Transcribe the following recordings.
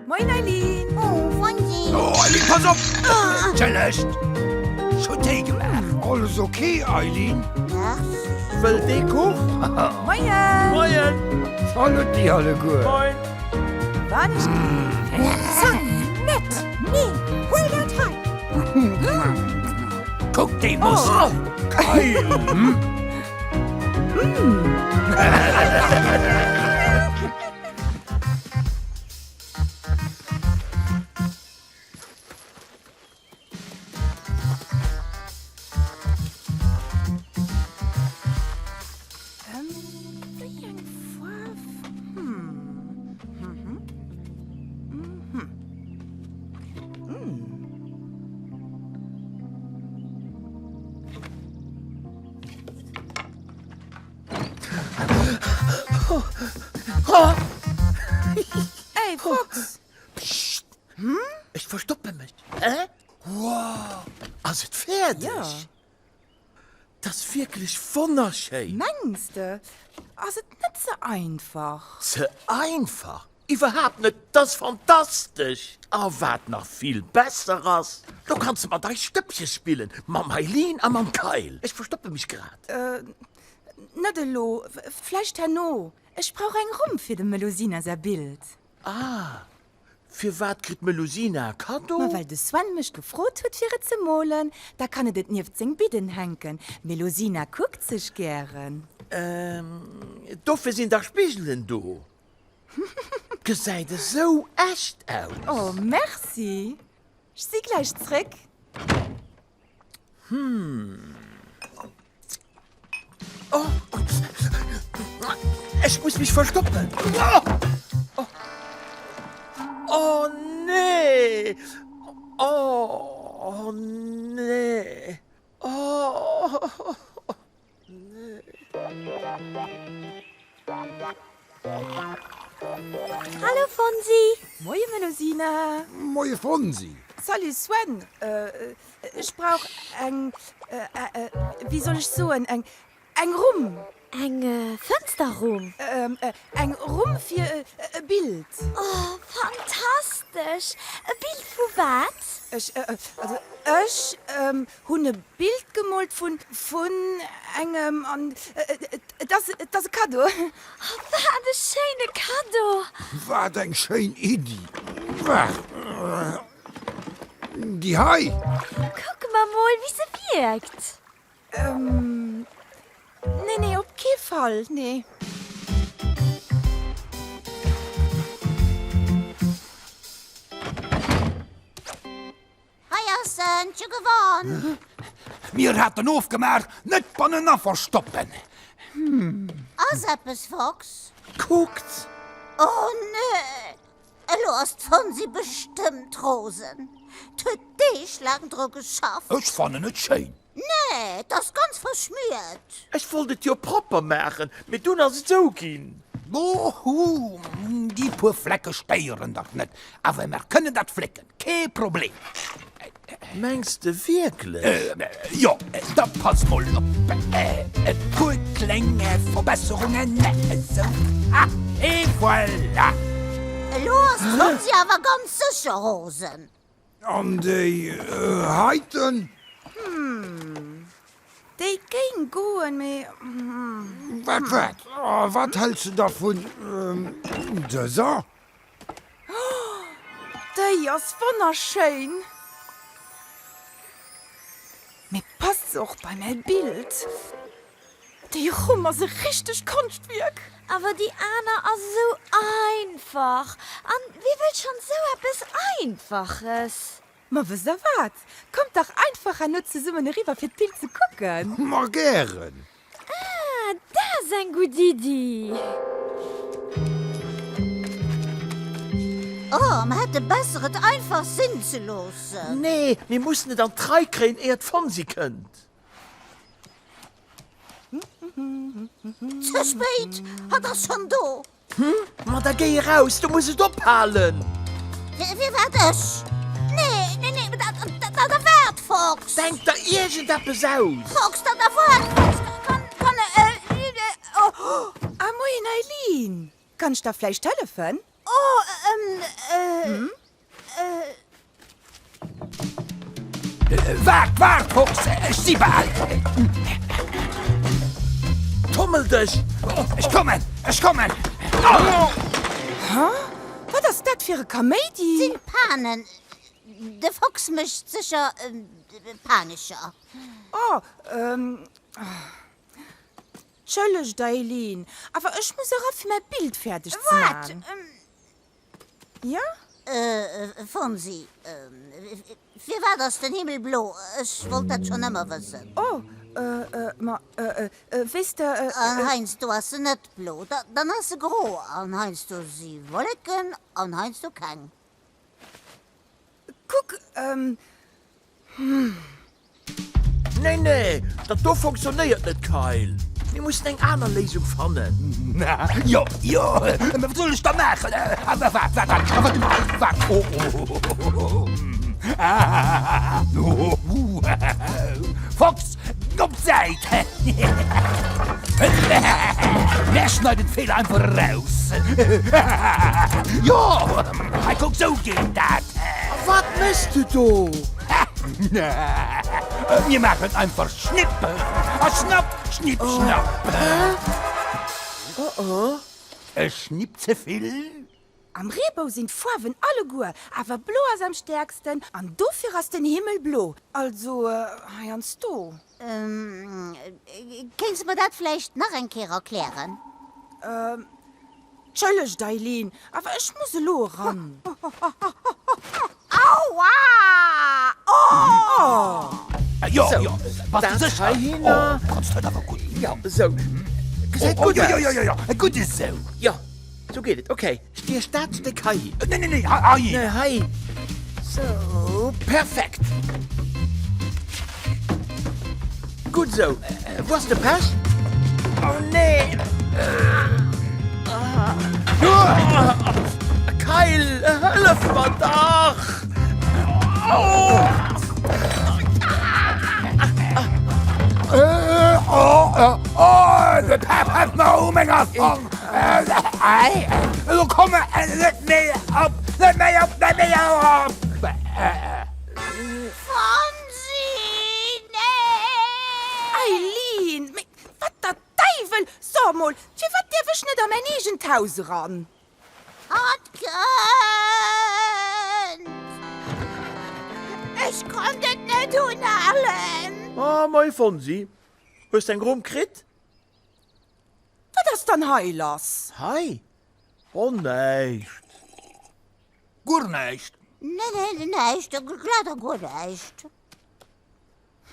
Moien Eileen! Oh, Fonsi! Oh, Eileen, pass op! Entschëllegt! Ech hunn Téi gemaach. Alles ok, Eileen? Merci. Wëllt ee Kuch? Moien! Moien! Saluti alleguer! Moin! Wann ech Zank net! Nee, huel dat hei! Kuck déi Muskel! Geil! Wéi eng Faarf? Hm. Mhm. Mhm. Hm. Ey, Fuchs! Psst! Ech verstoppe mech. Hä? Wow! Ass et fäerdeg? Jo. 't ass wierklech wonnerschéin! Mengs de? Ass et net ze einfach? Ze einfach? Iwwerhaapt net, 't ass fantastesch! A wat nach vill besser ass, do kanns de mat eis Stëppche spillen, mam Eileen a mam Kyle. Ech verstoppe mech grad. Net elo, vläicht herno. Ech brauch eng Rumm fir dem Melusina säi Bild. Ah, firwat kritt d'Melusina e Kaddo? Ma well de Sven mech gefrot huet fir et ze molen, da kann et et nieft seng Bidden hänken. D'Melusina kuckt sech gären. Dofir sinn dach Spigelen do. Gesäit esou echt aus. Oh, merci. Ech si gläich zréck. Hm. Oh. Ech muss mech verstoppen. Oh, oh. Oh nee. Oh, oh nee. Oh. Nee. Hallo Fonsi! Moie Melusina! Moie Fonsi! Salut Sven! Ech brauch eng, wéi soll ech soen, eng, eng Rumm! Eng Fënsterrumm? Eng Rumm fir e Bild. Oh, fantastesch! E Bild vu wat? Ech, also ech hunn e Bild gemoolt vun, vun engem an et ass, et ass e Kaddo. Oh, wat e schéine Kaddo! Wat eng schéin Iddi! Waart, déi hei? Kucke mer mol, wéi se wierkt. Nee, nee, op kee Fall, nee. Hei ass en, ech hu gewonn! Mir haten ofgemaach, net bannena verstoppen. Ass eppes, Fox? Kuckt! Oh nee! Elo ass d'Fonsi bestëmmt rosen. 't huet Deeg laang dru geschafft. Ech fannen et schéin. Nee, 't ass ganz verschmiert. Ech wollt et jo propper maachen, mee dunn ass et sou ginn. Ohoo, déi puer Flecke stéieren dach net. Awer mer kënnen dat flécken, kee Problem. Mengs de wierklech? Jo, da pass mol op, e puer kleng Verbesserungen, esou, ah, et voilà! Elo ass d'Fonsi awer ganz sécher rosen. An déi heiten? Hm, déi géing goen, mee hm. Wat, wat? Wat häls de da vun dëser? Oh, déi ass wonnerschéin! Mee passt se och bei mäi Bild? Déi Rumm ass e richtegt Konschtwierk! Awer déi aner ass esou einfach. An wie wëllt schonn esou eppes Einfaches? Ma wësst der wat? Kommt dach einfach herno zesummen eriwwer fir d'Bild ze kucken! Ma gären! Ah, dat ass eng gutt Iddi! Oh, mer hätte besser et einfach sinn ze loossen. Nee, mir mussen et an d'Rei kréien éier d'Fonsi kënnt. Ze spéit, hatt ass schonn do. Hm, ma da géi eraus, du muss et ophalen. Firwat ech? Nee, nee, nee, dat, dat erwaart, Fox. Denk der iergendeppes aus. Fox, dat erwaart, Fox, kann, kann, äh, oh. Ah, moien Eileen, kann ech der vläicht hëllefen? Oh, ähm, äh. Waart, waart, Fuchs, ech si bal. Tummel dech! Ech kommen, ech kommen! Hä? Wat ass dat fir e Kaméidi? Sinn Panen. De Fox mécht sécher Panescher. Oh, ähm. Tschëllegt, Eileen, awer ech muss era fir mäi Bild fäerdeg ze man. Wat? Jo? Fonsi, firwat ass den Himmel blo? Ech wollt dat schonn ëmmer wëssen. Oh, ma weess de. An heiansdo ass en net blo, dann ass e gro. An heiansdo si Wolleken an heiansdo keng. Kuck, hm. Nee, nee, dat do funktionéiert net, Kyle. Mir mussen eng aner Léisung fannen. Jo, jo, mä wat soll ech da maachen? Waart, waart, waart, waart, waart, oh, oh, ah, oh, Fox, op d'Säit! Mär schneiden d'Feeler einfach eraus. Jo, hei kuck, sou geet dat. Wat méchs du do? Mir maachen einfach Schnipp a Schnapp, Schnipp, Schnapp. E Schnipp ze vill? Am Reebou sinn d'Foarwen alleguer, awer blo ass am stäerksten an dofir ass den Himmel blo, also heiansdo. Kéints de mer dat vläicht nach eng Kéier erklären? Tschëllegt, Eileen, awer ech muss elo eran. Aua! Oh! Jo, Sou, jo, bass du dat sécher? heihinner. Oh, kanns dat awer gutt. Jo, sou. Gesäit gutt Jo, aus. jo, jo, jo, jo, gutt esou. Jo, sou geet et. Okay, stiech dat Stéck heihin. Nee, nee, nee, hei. Nee, hei. Sou, perfekt. Gutt esou. Wou ass de Pech? Oh nee! Kyle, hëllef mer dach! De Pech ass nach u menger Zong! Elo komm net méi op! Net méi op! Net méi op! Fonsi, nee! Eileen, mee wat der Däiwel! So mol, firwat dierf ech net a mäin eegent Haus eran? Hatt kënnt! Ech konnt et net unhalen! Oh, moi Fonsi, hues d'eng Rumm kritt? Wat ass dann hei lass? Hei? Oh, näischt. Guer näischt. Nee, nee, näischt, glat a guer näischt.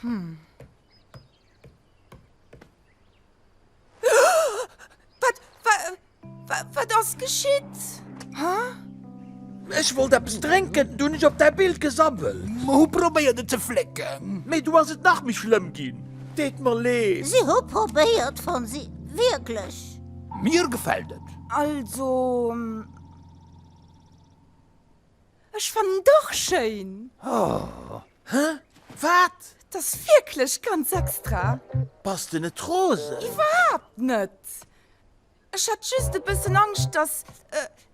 Hm. Wat, wat, wat ass geschitt? Hä? Ech wollt eppes drénken, du hunn ech op däi Bild gesabbelt. Mer hu probéiert et ze flécken. Mee du ass et nach méi schlëmm ginn. Deet mer leed. Si hu probéiert, Fonsi, wierklech. Mir gefält et. Also. Ech fannen et och schéin! Hä? Wat? Et ass wierklech ganz extra! Bass de net rosen? Iwwerhaapt net! Ech hat just e bëssen Angscht, dass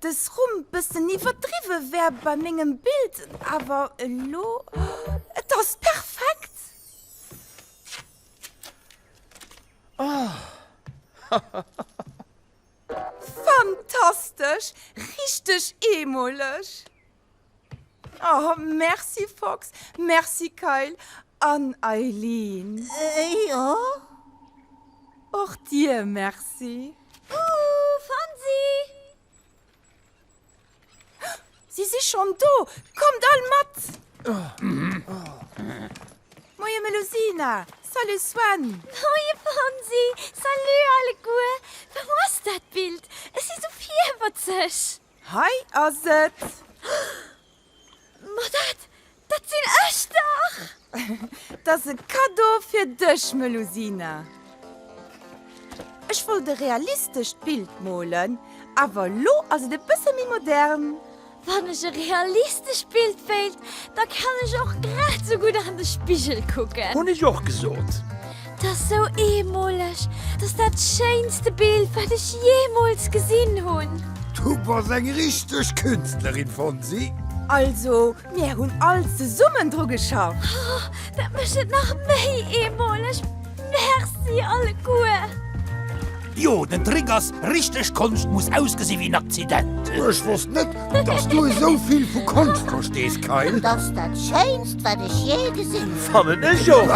dës Rumm bëssen iwwerdriwwe wär bei mengem Bild, awer elo, et ass perfekt! Fantastesch! Richteg eemoleg! Oh, merci Fox, merci Kyle an Eileen. Jo. Och dir merci. Ooh, Fonsi! Si si schonn do! Kommt all mat! Moie Melusina! Salut Sven! Moie Fonsi! Salut alleguer! Wou ass dat Bild? Ech si sou virwëtzeg! Hei ass et! Ma dat, dat sinn ech dach! 't ass e Kaddo fir dech, Melusina. Ech wollt e realistescht Bild molen, awer elo ass et e bësse méi modern. Wann ech e realistescht Bild wéilt, da kann ech och grad sou gutt an de Spigel kucken. Hunn ech och gesot. 't ass sou eemoleg! 't ass dat schéinste Bild, wat ech jeemools gesinn hunn! Du bass eng richteg Künstlerin, Fonsi! Also, mär hunn all zesummen dru geschafft! Oh, dat mécht et nach méi eemoleg! Merci alleguer! Jo, den Trick ass, richteg Konscht muss ausgesi wéi en Akzident. Ech wosst net, dass du esou vill vu Konscht verstees, Kayl. Et ass dat Schéinst, wat ech jee gesinn hunn. Fannen ech och!